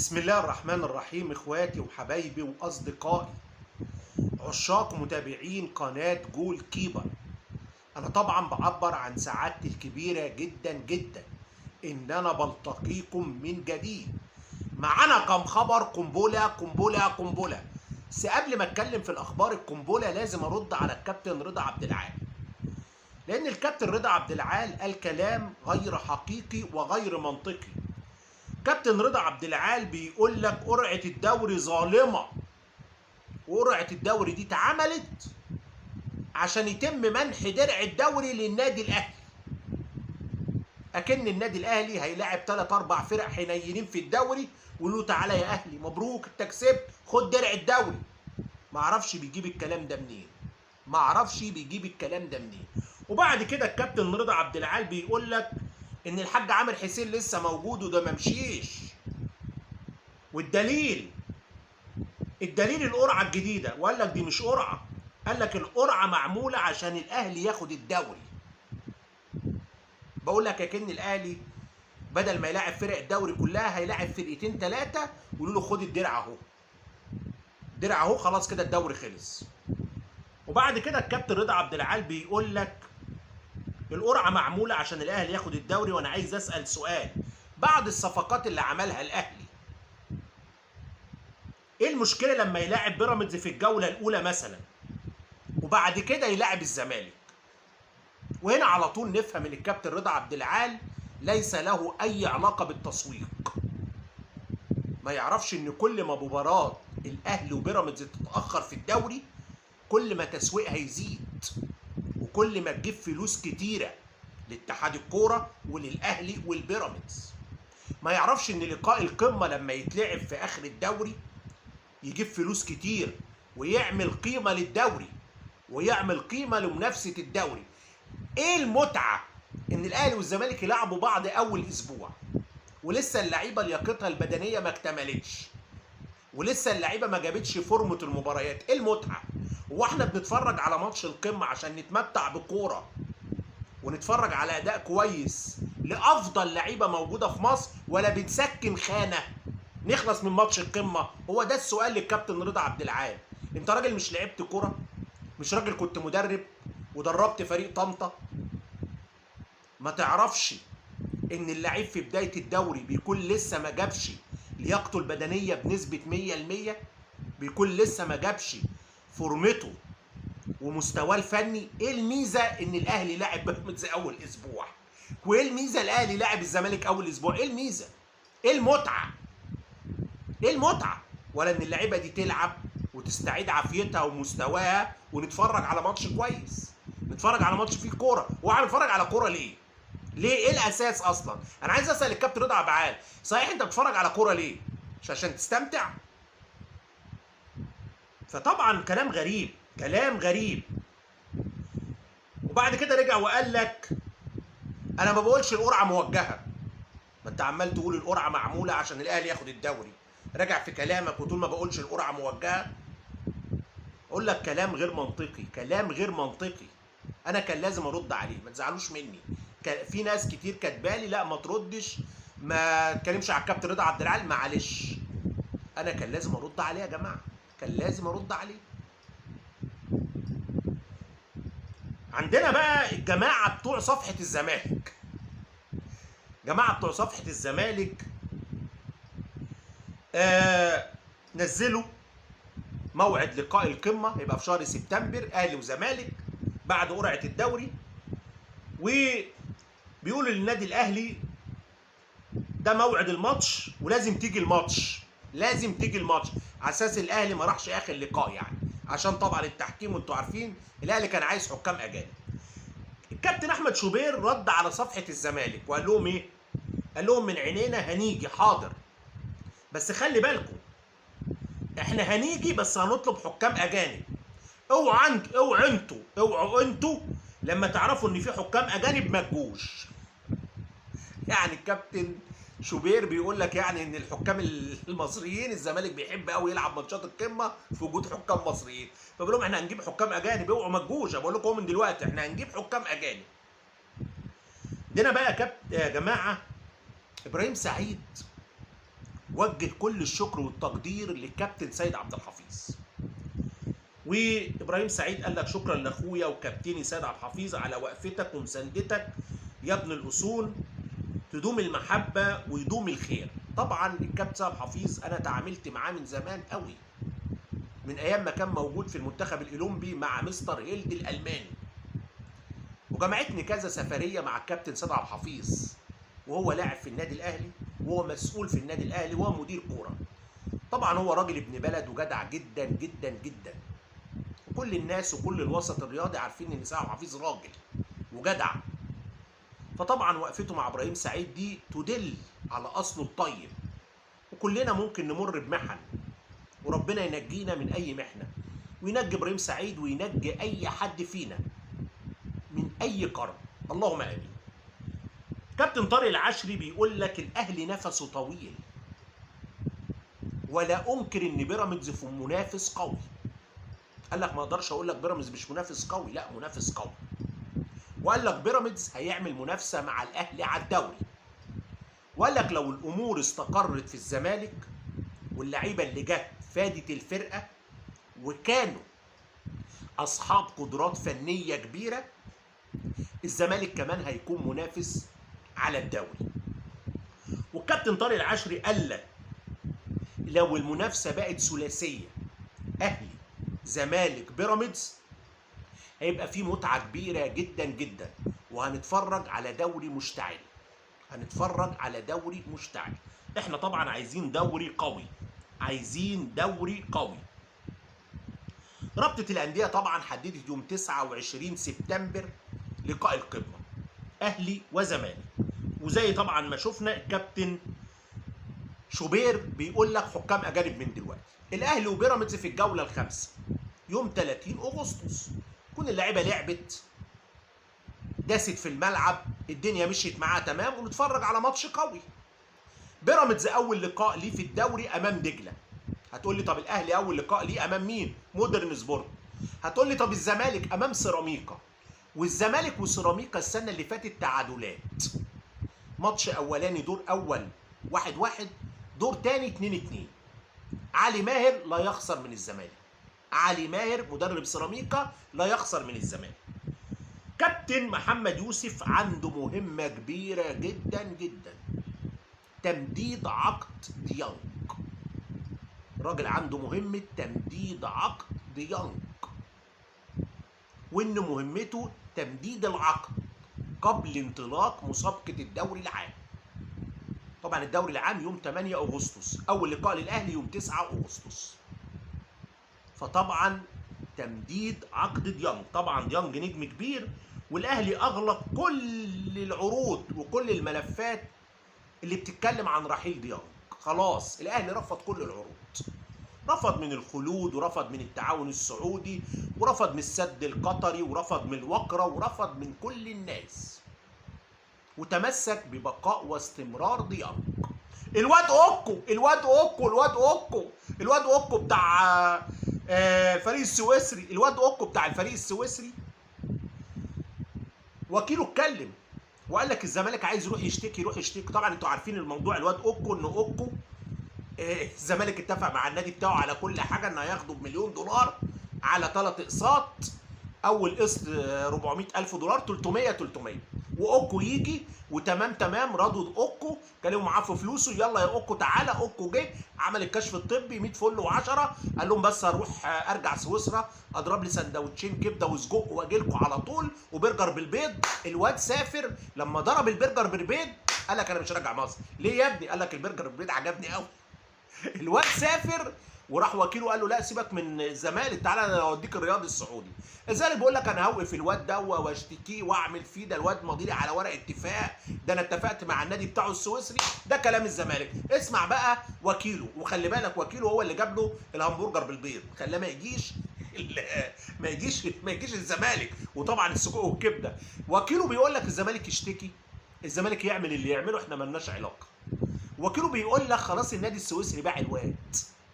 بسم الله الرحمن الرحيم. اخواتي وحبايبي واصدقائي عشاق ومتابعين قناة جول كيبر، انا طبعا بعبر عن سعادتي الكبيرة جدا جدا ان انا بلتقيكم من جديد. معانا كم خبر قنبلة قنبلة قنبلة. بس قبل ما اتكلم في الاخبار القنبلة لازم ارد على الكابتن رضا عبد العال، لان الكابتن رضا عبد العال قال كلام غير حقيقي وغير منطقي. كابتن رضا عبد العال بيقول لك قرعة الدوري ظالمة، وقرعة الدوري دي اتعملت عشان يتم منح درع الدوري للنادي الاهلي. اكن النادي الاهلي هيلاعب 3 4 فرق حنينين في الدوري ويقولوا تعالى يا اهلي مبروك انت كسبت خد درع الدوري. معرفش بيجيب الكلام ده منين، معرفش بيجيب الكلام ده منين. وبعد كده الكابتن رضا عبد العال بيقول لك ان الحاج عامر حسين لسه موجود وده ما مشيش، والدليل الدليل القرعة الجديدة. وقال لك دي مش قرعه، قال لك القرعة معمولة عشان الاهلي ياخد الدوري. بقول لك اكن الاهلي بدل ما يلاعب فرق الدوري كلها هيلاعب فرقتين ثلاثة ويقولوا له خد الدرع اهو، درع اهو، خلاص كده الدوري خلص. وبعد كده الكابتن رضا عبد العال بيقول لك القرعة معمولة عشان الاهلي ياخد الدوري. وانا عايز اسال سؤال، بعد الصفقات اللي عملها الاهلي ايه المشكلة لما يلاعب بيراميدز في الجولة الاولى مثلا وبعد كده يلاعب الزمالك؟ وهنا على طول نفهم ان الكابتن رضا عبد العال ليس له اي علاقة بالتسويق، ما يعرفش ان كل ما مباراة الاهلي وبيراميدز تتاخر في الدوري كل ما تسويقها يزيد وكل ما تجيب فلوس كتيرة لاتحاد الكورة وللاهلي والبيراميدز. ما يعرفش ان لقاء القمه لما يتلعب في اخر الدوري يجيب فلوس كتير ويعمل قيمة للدوري ويعمل قيمة لمنافسه الدوري. ايه المتعة ان الاهلي والزمالك يلعبوا بعض اول اسبوع ولسه اللعيبة لياقتها البدنية ما اكتملتش ولسه اللعيبة ما جابتش فورمه المباريات؟ ايه المتعة؟ هو احنا بنتفرج على ماتش القمه عشان نتمتع بكوره ونتفرج على اداء كويس لافضل لعيبة موجودة في مصر، ولا بنسكن خانه نخلص من ماتش القمه؟ هو ده السؤال للكابتن رضا عبد العال. انت راجل مش لعبت كورة، مش راجل كنت مدرب ودربت فريق طنطا، ما تعرفش ان اللعيب في بداية الدوري بيكون لسه ما جابش لياقته البدنية بنسبة 100%، بيكون لسه ما جابش فورمته ومستواه الفني. ايه الميزة ان الاهلي لاعب بيراميدز اول اسبوع؟ وايه الميزة الاهلي لاعب الزمالك اول اسبوع؟ ايه الميزة؟ ايه المتعة؟ ايه المتعة؟ ولا ان اللعيبة دي تلعب وتستعيد عافيتها ومستواها ونتفرج على ماتش كويس، نتفرج على ماتش فيه كورة. هو احنا بنتفرج على كورة ليه؟ ليه؟ ايه الاساس اصلا؟ انا عايز اسال الكابتن رضا عبد العال، صحيح انت بتتفرج على كورة ليه؟ مش عشان تستمتع؟ فطبعا كلام غريب، كلام غريب. وبعد كده رجع وقال لك انا ما بقولش القرعة موجهة. ما انت عمال تقول القرعة معمولة عشان الاهلي ياخد الدوري، راجع في كلامك وتقول ما بقولش القرعة موجهة. اقول لك كلام غير منطقي، كلام غير منطقي. انا كان لازم ارد عليه، ما تزعلوش مني. في ناس كتير كاتبالي لا ما تردش، ما تكلمش على الكابتن رضا عبد العال. معلش، انا كان لازم ارد عليه يا جماعة، كان لازم ارد عليه. عندنا بقى الجماعة بتوع صفحة الزمالك، جماعة بتوع صفحة الزمالك نزلوا موعد لقاء القمه، هيبقى في شهر سبتمبر، اهلي وزمالك بعد قرعه الدوري. وبيقولوا للنادي الاهلي ده موعد الماتش ولازم تيجي الماتش، لازم تيجي الماتش، على اساس الاهلي ما راحش اخر لقاء يعني، عشان طبعا التحكيم وانتوا عارفين الاهلي كان عايز حكام اجانب. الكابتن احمد شوبير رد على صفحة الزمالك وقال لهم ايه؟ قال لهم من عينينا هنيجي، حاضر، بس خلي بالكم احنا هنيجي بس هنطلب حكام اجانب. اوعوا انتوا، اوعوا انتوا لما تعرفوا ان في حكام اجانب ما تجوش. يعني الكابتن شوبير بيقول لك يعني ان الحكام المصريين الزمالك بيحب قوي يلعب ماتشات القمه في وجود حكام مصريين، فبيقول لهم احنا هنجيب حكام اجانب، اوعوا ما تجوش. بقول لكم من دلوقتي احنا هنجيب حكام اجانب. عندنا بقى يا جماعة ابراهيم سعيد وجه كل الشكر والتقدير للكابتن سيد عبد الحفيظ. وابراهيم سعيد قال لك شكرا لاخويا وكابتني سيد عبد الحفيظ على وقفتك ومساندتك يا ابن الاصول، تدوم المحبة ويدوم الخير. طبعا الكابتن سيد عبد الحفيظ انا تعاملت معاه من زمان قوي، من ايام ما كان موجود في المنتخب الاولمبي مع مستر هيلد الالماني، وجمعتني كذا سفرية مع الكابتن سيد عبد الحفيظ وهو لاعب في النادي الاهلي وهو مسؤول في النادي الاهلي وهو مدير كورة. طبعا هو راجل ابن بلد وجدع جدا جدا جدا، وكل الناس وكل الوسط الرياضي عارفين ان سيد عبد الحفيظ راجل وجدع. فطبعا وقفته مع ابراهيم سعيد دي تدل على اصله الطيب، وكلنا ممكن نمر بمحن، وربنا ينجينا من اي محنة، وينجي ابراهيم سعيد وينجي اي حد فينا من اي كرب، اللهم امين. كابتن طارق العشري بيقول لك الاهلي نفسه طويل، ولا انكر ان بيراميدز في منافس قوي. قال لك ما اقدرش اقول لك بيراميدز مش منافس قوي، لا منافس قوي. وقال لك بيراميدز هيعمل منافسه مع الاهلي على الدوري. وقال لك لو الامور استقرت في الزمالك واللعيبة اللي جت فادت الفرقة وكانوا اصحاب قدرات فنية كبيرة، الزمالك كمان هيكون منافس على الدوري. والكابتن طارق العشري قال لك لو المنافسة بقت ثلاثية اهلي زمالك بيراميدز هيبقى في متعه كبيرة جدا جدا، وهنتفرج على دوري مشتعل. هنتفرج على دوري مشتعل. احنا طبعا عايزين دوري قوي، عايزين دوري قوي. رابطه الاندية طبعا حددت يوم 29 سبتمبر لقاء القمه اهلي وزمالك. وزي طبعا ما شفنا الكابتن شوبير بيقول لك حكام اجانب من دلوقتي. الاهلي وبيراميدز في الجولة الخامسة يوم 30 اغسطس، كون اللعيبة لعبت داست في الملعب، الدنيا مشيت معاها تمام، ونتفرج على ماتش قوي. بيراميدز اول لقاء ليه في الدوري امام دجله. هتقول لي طب الاهلي اول لقاء ليه امام مين؟ مودرن سبورت. هتقول لي طب الزمالك امام سيراميكا، والزمالك وسيراميكا السنة اللي فاتت تعادلات، ماتش اولاني دور اول 1-1، دور تاني 2-2. علي ماهر لا يخسر من الزمالك، علي ماهر مدرب سيراميكا لا يخسر من الزمالك. كابتن محمد يوسف عنده مهمة كبيرة جدا جدا، تمديد عقد ديانج. راجل عنده مهمة تمديد عقد ديانج، وإن مهمته تمديد العقد قبل انطلاق مسابقة الدوري العام. طبعا الدوري العام يوم 8 أغسطس، أول لقاء للأهلي يوم 9 أغسطس. فطبعا تمديد عقد ديانج، طبعا ديانج نجم كبير، والأهلي أغلق كل العروض وكل الملفات اللي بتتكلم عن رحيل ديانج. خلاص الأهلي رفض كل العروض، رفض من الخلود، ورفض من التعاون السعودي، ورفض من السد القطري، ورفض من الوكرة، ورفض من كل الناس، وتمسك ببقاء واستمرار ديانج. الواد اوكو، الواد اوكو، الواد اوكو، الواد اوكو بتاع الفريق السويسري، الواد اوكو بتاع الفريق السويسري وكيله اتكلم وقال لك الزمالك عايز يروح يشتكي، يروح يشتكي. طبعا انتوا عارفين الموضوع، الواد اوكو ان اوكو الزمالك اتفق مع النادي بتاعه على كل حاجة، انه هياخده ب$1,000,000 على 3 اقساط، اول قسط 400,000 دولار، 300 300، واوكو يجي وتمام تمام. رضوا اوكو، كلموا معاه في فلوسه، يلا يا اوكو تعالى. اوكو جه عمل الكشف الطبي 100 فل و10، قال لهم بس هروح ارجع سويسرا اضرب لي سندوتشين كبده وسجق واجي لكم على طول، وبرجر بالبيض. الواد سافر، لما ضرب البرجر بالبيض قال لك انا مش راجع مصر. ليه يا ابني؟ قال لك البرجر بالبيض عجبني قوي. الواد سافر وراح وكيله قال له لا سيبك من الزمالك، تعالى انا اوديك الرياض السعودي. الزمالك بيقول لك انا هوقف الواد ده واشتكيه واعمل فيه، ده الواد ماضي لي على ورق اتفاق، ده انا اتفقت مع النادي بتاعه السويسري. ده كلام الزمالك. اسمع بقى وكيله، وخلي بالك وكيله هو اللي جاب له الهمبرجر بالبيض، خلاه ما يجيش ما يجيش الزمالك، وطبعا السجق والكبده. وكيله بيقول لك الزمالك يشتكي، الزمالك يعمل اللي يعمله، احنا مالناش علاقة. وكيله بيقول لك خلاص النادي السويسري باع الواد،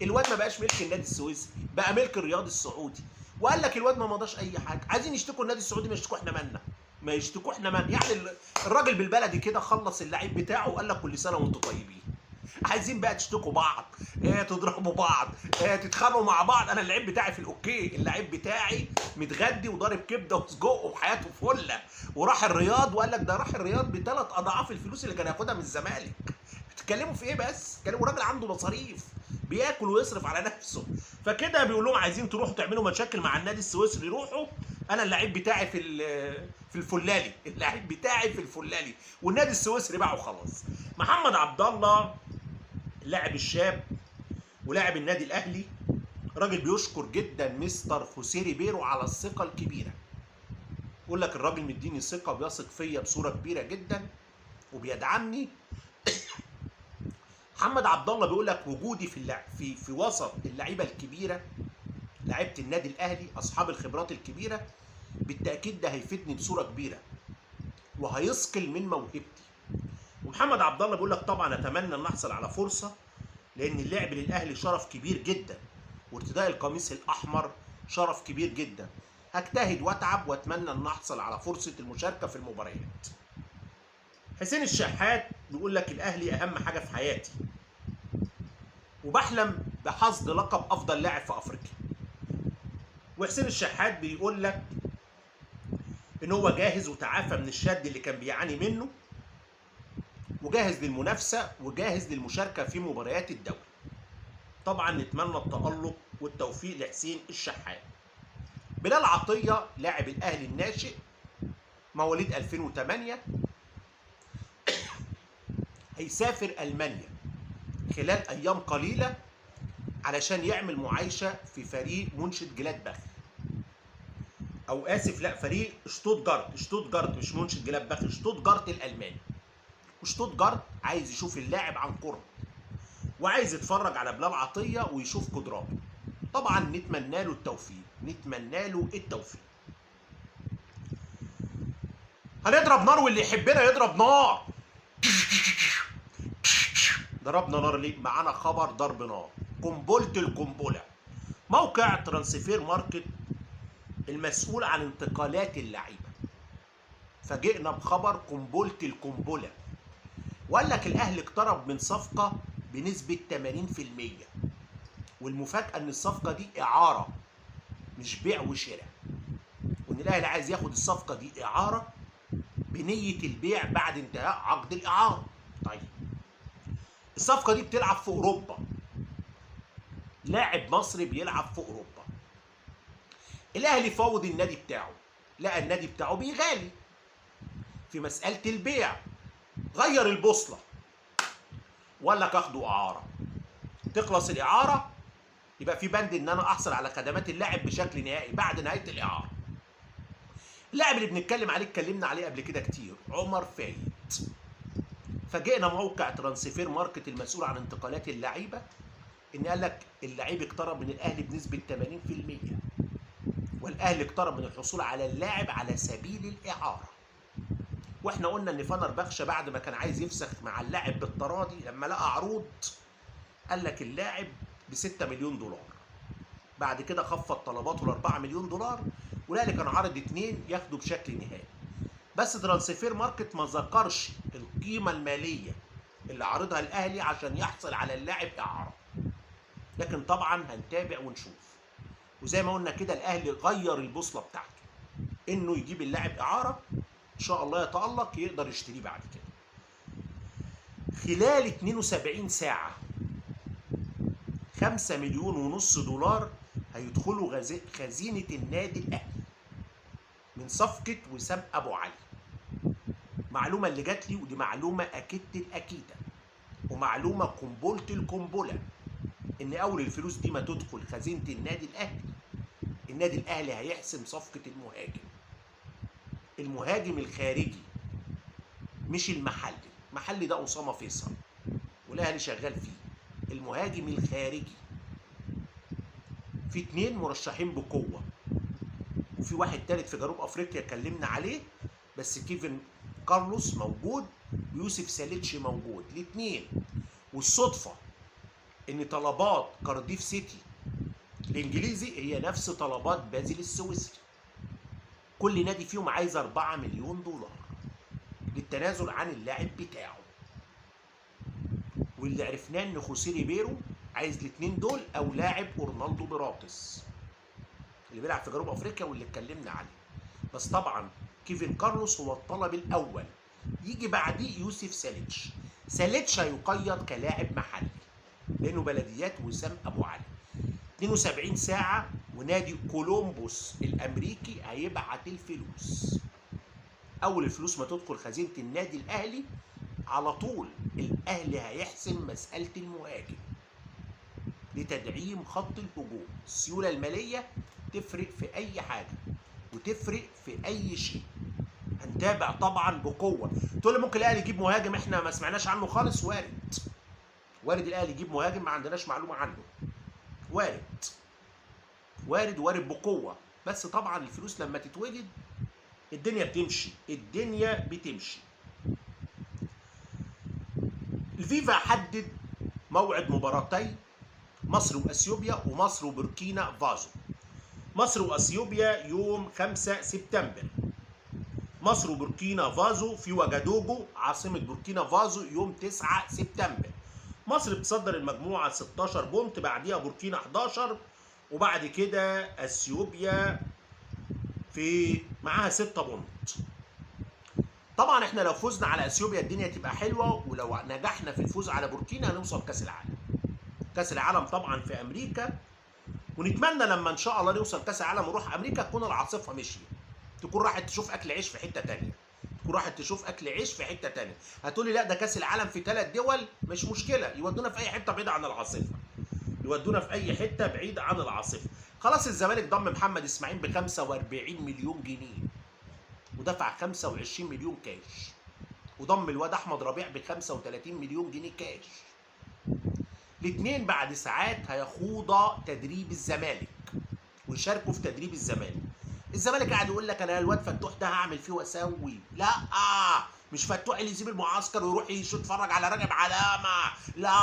الواد ما بقاش ملك النادي السويسري، بقى ملك الرياض السعودي. وقال لك الواد ما مضاش اي حاجة، عايزين يشتكوا النادي السعودي، ما يشتكوا احنا مالنا، ما يشتكوا احنا مالنا. يعني الراجل بالبلدي كده خلص اللعيب بتاعه وقال لك كل سنة وانتم طيبين. عايزين بقى تشتكوا بعض، تضربوا بعض، تتخانقوا مع بعض. انا اللعيب بتاعي في ال okay، اللعيب بتاعي متغدي وضارب كبده وسجق وحياته فله، وراح الرياض وقال لك ده راح الرياض بثلاث اضعاف الفلوس اللي كان ياخدها من الزمالك. بتتكلموا في ايه بس؟ بتتكلموا راجل عنده مصاريف، بياكل ويصرف على نفسه. فكده بيقول لهم عايزين تروحوا تعملوا مشاكل مع النادي السويسري روحوا، انا اللعيب بتاعي في الفلالي، اللعيب بتاعي في الفلالي، والنادي السويسري باعه خلاص. محمد عبد الله اللاعب الشاب ولاعب النادي الاهلي، راجل بيشكر جدا مستر خوسيه ريبيرو على الثقة الكبيرة. يقول لك الراجل مديني ثقة وبيثق فيا بصورة كبيرة جدا وبيدعمني. محمد عبد الله بيقول لك وجودي في وسط اللعيبة الكبيرة، لعيبة النادي الاهلي اصحاب الخبرات الكبيرة، بالتاكيد ده هيفيدني بصورة كبيرة وهيثقل من موهبتي. ومحمد عبد الله بيقول لك طبعا اتمنى ان احصل على فرصة، لان اللعب للاهلي شرف كبير جدا، وارتداء القميص الاحمر شرف كبير جدا. هجتهد واتعب واتمنى ان احصل على فرصة المشاركة في المباريات. حسين الشحات بيقول لك الاهلي اهم حاجة في حياتي، وبحلم بحصد لقب افضل لاعب في افريقيا. وحسين الشحات بيقول لك ان هو جاهز وتعافى من الشد اللي كان بيعاني منه، وجاهز للمنافسة وجاهز للمشاركة في مباريات الدوري. طبعا نتمنى التألق والتوفيق لحسين الشحات. بلال عطية لاعب الاهلي الناشئ مواليد 2008 هيسافر المانيا خلال ايام قليله علشان يعمل معايشه في فريق منشد جلادباخ، او اسف لا فريق شتوتجارت، شتوتجارت مش منشد جلادباخ، شتوتجارت الالماني. وشتوتجارت عايز يشوف اللاعب عن قرب، وعايز يتفرج على بلال عطية ويشوف قدراته. طبعا نتمنى له التوفيق، نتمنى له التوفيق. هنضرب نار واللي يحبنا يضرب نار. ضربنا نار ليه؟ معانا خبر ضرب نار، قنبلة القنبلة. موقع ترانسفير ماركت المسؤول عن انتقالات اللعيبة فاجئنا بخبر قنبلة القنبلة، وقال لك الاهلي اقترب من صفقة بنسبة 80%، والمفاجاه ان الصفقة دي اعاره مش بيع وشراء، وان الاهلي عايز ياخد الصفقة دي اعاره بنيه البيع بعد انتهاء عقد الاعارة. طيب الصفقة دي بتلعب في اوروبا، لاعب مصري بيلعب في اوروبا. الاهلي فاوض النادي بتاعه، لقى النادي بتاعه بيغالي في مسالة البيع، غير البوصلة وقال لك اخده اعاره، تخلص الاعارة يبقى في بند ان انا احصل على خدمات اللاعب بشكل نهائي بعد نهاية الاعارة. اللاعب اللي بنتكلم عليه اتكلمنا عليه قبل كده كتير، عمر فايد. فاجئنا موقع ترانسفير ماركت المسؤول عن انتقالات اللعيبة ان قال لك اللعيب اقترب من الاهلي بنسبة 80%، والاهلي اقترب من الحصول على اللاعب على سبيل الاعارة. واحنا قلنا ان فنر بخشة بعد ما كان عايز يفسخ مع اللاعب بالتراضي لما لقى عروض قال لك اللاعب ب 6 مليون دولار، بعد كده خفض طلباته ل 4 مليون دولار، والاهلي كان عارض 2 ياخده بشكل نهائي. بس ترانسفير ماركت ما ذكرش القيمة المالية اللي عارضها الاهلي عشان يحصل على اللاعب اعاره، لكن طبعا هنتابع ونشوف. وزي ما قلنا كده الاهلي غير البوصلة بتاعته انه يجيب اللاعب اعاره، ان شاء الله يتالق يقدر يشتريه بعد كده. خلال 72 ساعة 5 مليون ونص دولار هيدخلوا خزينة النادي الاهلي من صفقة وسام ابو علي. معلومة اللي جات لي، ودي معلومة اكيدة الاكيده ومعلومه قنبلة القنبلة، ان اول الفلوس دي ما تدخل خزينة النادي الاهلي، النادي الاهلي هيحسم صفقة المهاجم، المهاجم الخارجي مش المحلي. المحلي ده اسامة فيصل والاهلي شغال فيه. المهاجم الخارجي في 2 مرشحين بقوة، وفي واحد تالت في جنوب افريقيا اتكلمنا عليه، بس كيفن كارلوس موجود ويوسف ساليتش موجود، الاثنين. والصدفه ان طلبات كارديف سيتي الانجليزي هي نفس طلبات بازل السويسري. كل نادي فيهم عايز 4 مليون دولار للتنازل عن اللاعب بتاعه. واللي عرفناه ان خوسيه ريبيرو عايز الاثنين دول او لاعب اورنالدو براطس اللي بيلعب في جنوب افريقيا واللي اتكلمنا عليه. بس طبعا كيفن كارلوس هو الطلب الاول، يجي بعديه يوسف ساليتش. ساليتش هيقيد كلاعب محلي لانه بلديات وسام ابو علي. 72 ساعة ونادي كولومبوس الامريكي هيبعت الفلوس. اول الفلوس ما تدخل خزينة النادي الاهلي على طول الاهلي هيحسم مسالة المهاجم لتدعيم خط الهجوم. السيولة المالية تفرق في اي حاجة وتفرق في اي شيء. هنتابع طبعا بقوة. تقول لي ممكن الاهلي يجيب مهاجم احنا ما سمعناش عنه خالص؟ وارد، وارد الاهلي يجيب مهاجم ما عندناش معلومة عنه، وارد وارد وارد بقوة. بس طبعا الفلوس لما تتوجد الدنيا بتمشي، الدنيا بتمشي. الفيفا حدد موعد مباراتي مصر واثيوبيا ومصر وبوركينا فازو. مصر واثيوبيا يوم 5 سبتمبر. مصر وبوركينا فازو في واجادوجو عاصمة بوركينا فازو يوم 9 سبتمبر. مصر بتصدر المجموعة 16 point، بعديها بوركينا 11، وبعد كده اثيوبيا في معاها 6 point. طبعا احنا لو فزنا على اثيوبيا الدنيا تبقى حلوة، ولو نجحنا في الفوز على بوركينا هنوصل كاس العالم. كاس العالم طبعا في امريكا، ونتمنى لما ان شاء الله نوصل كاس العالم ونروح امريكا تكون العاصفة مشيت، تكون راحت تشوف اكل عيش في حتة تانية، تكون راحت تشوف اكل عيش في حتة تانية. هتقولي لا ده كاس العالم في 3 دول، مش مشكلة، يودونا في اي حتة بعيدة عن العاصفة، يودونا في اي حتة بعيدة عن العاصفة. خلاص الزمالك ضم محمد اسماعيل ب 45 مليون جنيه ودفع 25 مليون كاش، وضم الواد احمد ربيع ب 35 مليون جنيه كاش. الاثنين بعد ساعات هيخوضوا تدريب الزمالك ويشاركوا في تدريب الزمالك. الزمالك قاعد يقول لك انا الواد فتوح ده هعمل فيه واسوي. لا، مش فتوح اللي يسيب المعسكر ويروح يتفرج على راغب علامة، لا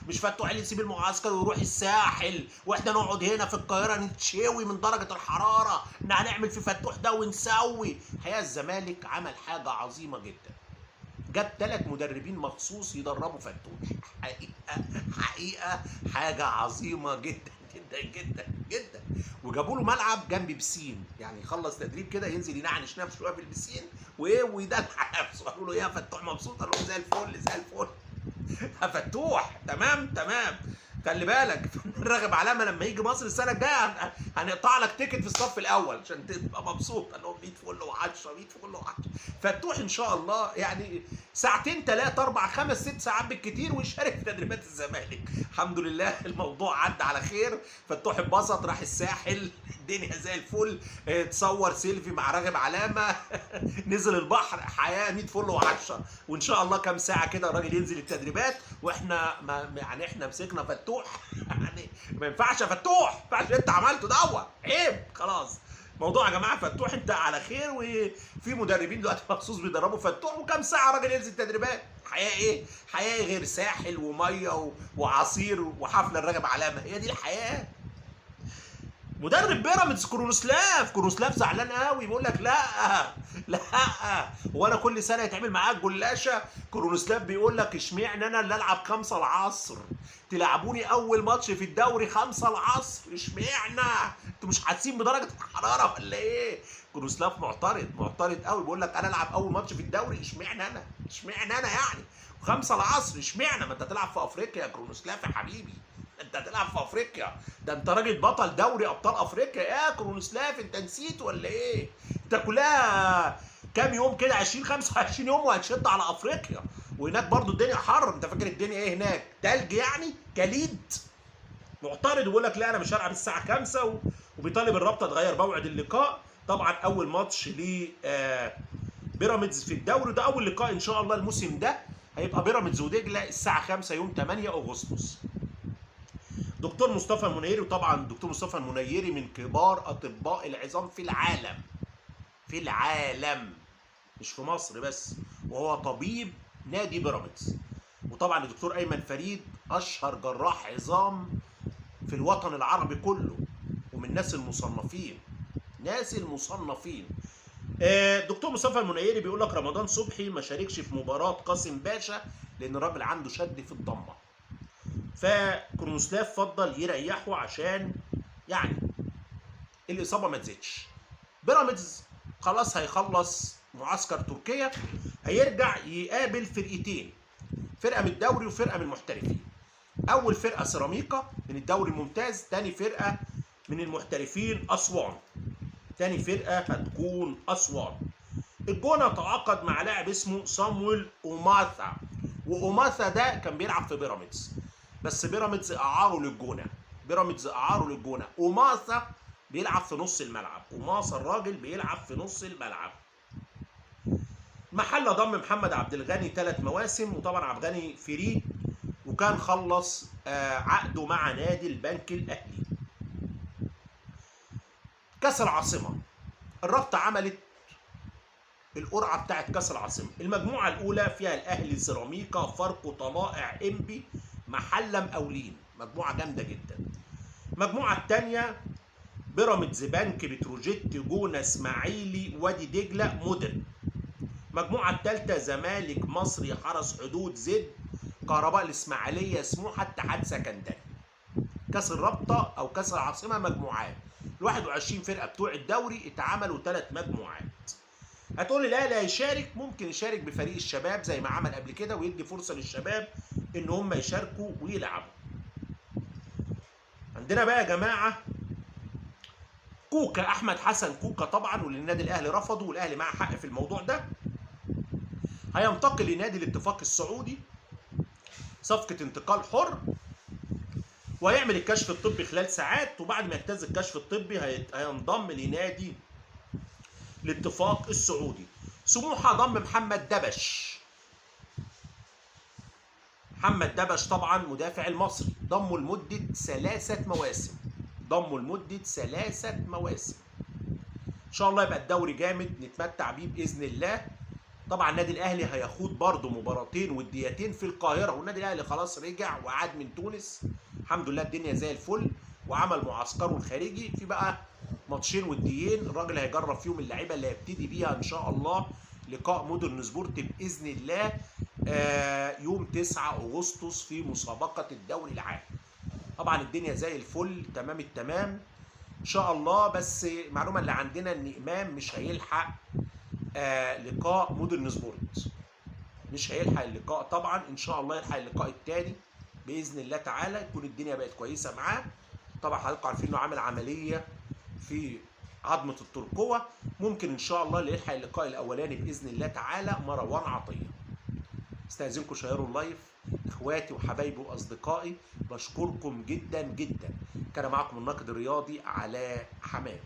مش فتوح اللي يسيب المعسكر ويروح الساحل واحنا نقعد هنا في القاهرة نتشوي من درجه الحرارة، ان هنعمل في فتوح ده ونسوي. الحقيقة الزمالك عمل حاجة عظيمة جدا، جاب 3 مدربين مخصوص يدربوا فتوح. حقيقة حقيقة حاجة عظيمة جدا جدا جدا جدا. وجابوا له ملعب جنب بسين، يعني يخلص تدريب كده ينزل ينعنش نفسه شوية في البسين وايه ويدلع نفسه. قالوا له ايه يا فتوح مبسوط؟ قال لهم زي الفل زي الفل يا فتوح، تمام تمام. خلي بالك راغب علامة لما يجي مصر السنة الجاية هنقطع لك ticket في الصف الاول عشان تبقى مبسوط. قال لهم 100 فل و10، 100 فل و10. فتوح ان شاء الله يعني ساعتين 3 4 5 6 ساعات بالكتير ويشارك في تدريبات الزمالك. الحمد لله الموضوع عدى على خير. فتوح اتبسط، راح الساحل، الدنيا زي الفل، اتصور سيلفي مع راغب علامة نزل البحر، حياة 100 فل و10. وان شاء الله كام ساعة كده الراجل ينزل التدريبات، واحنا ما يعني احنا مسكنا فتوح يعني ما ينفعش يا فتوح، ما ينفعش انت عملته دوت، عيب. خلاص موضوع يا جماعة فتوح انت على خير، وفي مدربين دلوقتي مخصوص بيدربوا فتوح، وكام ساعة الراجل ينزل تدريبات. حياة ايه؟ حياة غير ساحل ومية وعصير وحفله الراغب علامة، هي دي الحياة. مدرب بيراميدز كرونوسلاف، كرونوسلاف زعلان قوي، بيقول لك لا لا هو انا كل سنة يتعمل معاك جلاشه؟ كرونوسلاف بيقول لك اشمعنى انا اللي العب 5 العصر؟ تلعبوني اول ماتش في الدوري 5 العصر، اشمعنى؟ انتوا مش حاسين بدرجة الحرارة ولا ايه؟ كرونوسلاف معترض معترض قوي، بيقول لك انا العب اول ماتش في الدوري اشمعنى انا؟ اشمعنى انا يعني 5 العصر اشمعنى؟ ما انت تلعب في افريقيا يا كرونوسلاف يا حبيبي، انت هتلعب في افريقيا، ده انت راجل بطل دوري ابطال افريقيا يا كرونوسلاف، انت نسيت ولا ايه؟ انت كلها كام يوم كده 20 25 يوم وهتشد على افريقيا، وهناك برضو الدنيا حر، انت فاكر الدنيا ايه هناك؟ تلج يعني؟ جليد. معترض ويقول لك لا انا مش هلعب الساعة 5، وبيطالب الرابطة تغير موعد اللقاء. طبعا اول ماتش ل بيراميدز في الدوري، ده اول لقاء ان شاء الله الموسم ده، هيبقى بيراميدز ودجله الساعة 5 يوم 8 اغسطس. دكتور مصطفى المنيري، وطبعا دكتور مصطفى المنيري من كبار اطباء العظام في العالم، في العالم مش في مصر بس، وهو طبيب نادي بيراميدز. وطبعا الدكتور ايمن فريد اشهر جراح عظام في الوطن العربي كله، ومن الناس المصنفين، ناس المصنفين. دكتور مصطفى المنيري بيقول لك رمضان صبحي ما شاركش في مباراة قاسم باشا لان الراجل عنده شد في الضمة. فكرونسلاف فضل يريحه عشان يعني الاصابة ما تزيدش. بيراميدز خلاص هيخلص معسكر تركيا، هيرجع يقابل فرقتين، فرقه من الدوري وفرقه من المحترفين. اول فرقه سيراميكا من الدوري الممتاز، تاني فرقه من المحترفين اسوان. تاني فرقه هتكون اسوان. الجونه تعاقد مع لاعب اسمه صامويل اوماثا، واوماثا ده كان بيلعب في بيراميدز، بس بيراميدز اعاره للجونه. بيراميدز اعاره للجونه. اوماثا بيلعب في نص الملعب، اوماثا الراجل بيلعب في نص الملعب. محله ضم محمد عبد الغني 3 مواسم، وطبعا عبد الغني free وكان خلص عقده مع نادي البنك الاهلي. كاس العاصمة، الرابطة عملت القرعة بتاعت كاس العاصمة. المجموعة الاولى فيها الاهلي، سيراميكا، فاركو، طلائع، انبي، محله، مقاولين، مجموعة جامدة جدا. المجموعة الثانية بيراميدز، بنك، بتروجيت، جونة، اسماعيلي، وادي دجله، مودرن. المجموعة الثالثة زمالك، مصري، حرس حدود، زد، كهرباء الاسماعيلية، سموحه، اتحاد سكندري. كاس الرابطة او كاس العاصمة مجموعات، ال 21 فرقه بتوع الدوري اتعملوا 3 مجموعات. هتقول الاهلي هيشارك، ممكن يشارك بفريق الشباب زي ما عمل قبل كده، ويدي فرصة للشباب ان هم يشاركوا ويلعبوا. عندنا بقى يا جماعة كوكا، احمد حسن كوكا طبعا، واللي النادي الاهلي رفضه، والاهلي معاه حق في الموضوع ده. هينتقل لنادي الاتفاق السعودي، صفقة انتقال حر، وهيعمل الكشف الطبي خلال ساعات، وبعد ما يجتاز الكشف الطبي هينضم لنادي الاتفاق السعودي. سموحه ضم محمد دبش. محمد دبش طبعا مدافع المصري، ضمه لمدة 3 مواسم. ضمه لمدة 3 مواسم. ان شاء الله يبقى الدوري جامد نتمتع بيه باذن الله. طبعا النادي الاهلي هيخوض برضه مباراتين وديتين في القاهرة، والنادي الاهلي خلاص رجع وعاد من تونس، الحمد لله الدنيا زي الفل، وعمل معسكره الخارجي. في بقى ماتشين وديين الراجل هيجرب فيهم اللعيبة اللي هيبتدي بيها ان شاء الله لقاء مودرن سبورت باذن الله يوم 9 اغسطس في مسابقة الدوري العام. طبعا الدنيا زي الفل، تمام التمام ان شاء الله. بس المعلومة اللي عندنا ان امام مش هيلحق لقاء مودرن سبورت، مش هيلحق اللقاء طبعا، ان شاء الله يلحق اللقاء الثاني باذن الله تعالى، تكون الدنيا بقت كويسة معاه. طبعا حضراتكم عارفين انه عامل عملية في عظمه الترقوه، ممكن ان شاء الله اللي يلحق اللقاء الاولاني باذن الله تعالى مروان عطية. استاذنكم شيروا ال live، اخواتي وحبايبي واصدقائي، بشكركم جدا جدا. كان معكم الناقد الرياضي علاء حمام.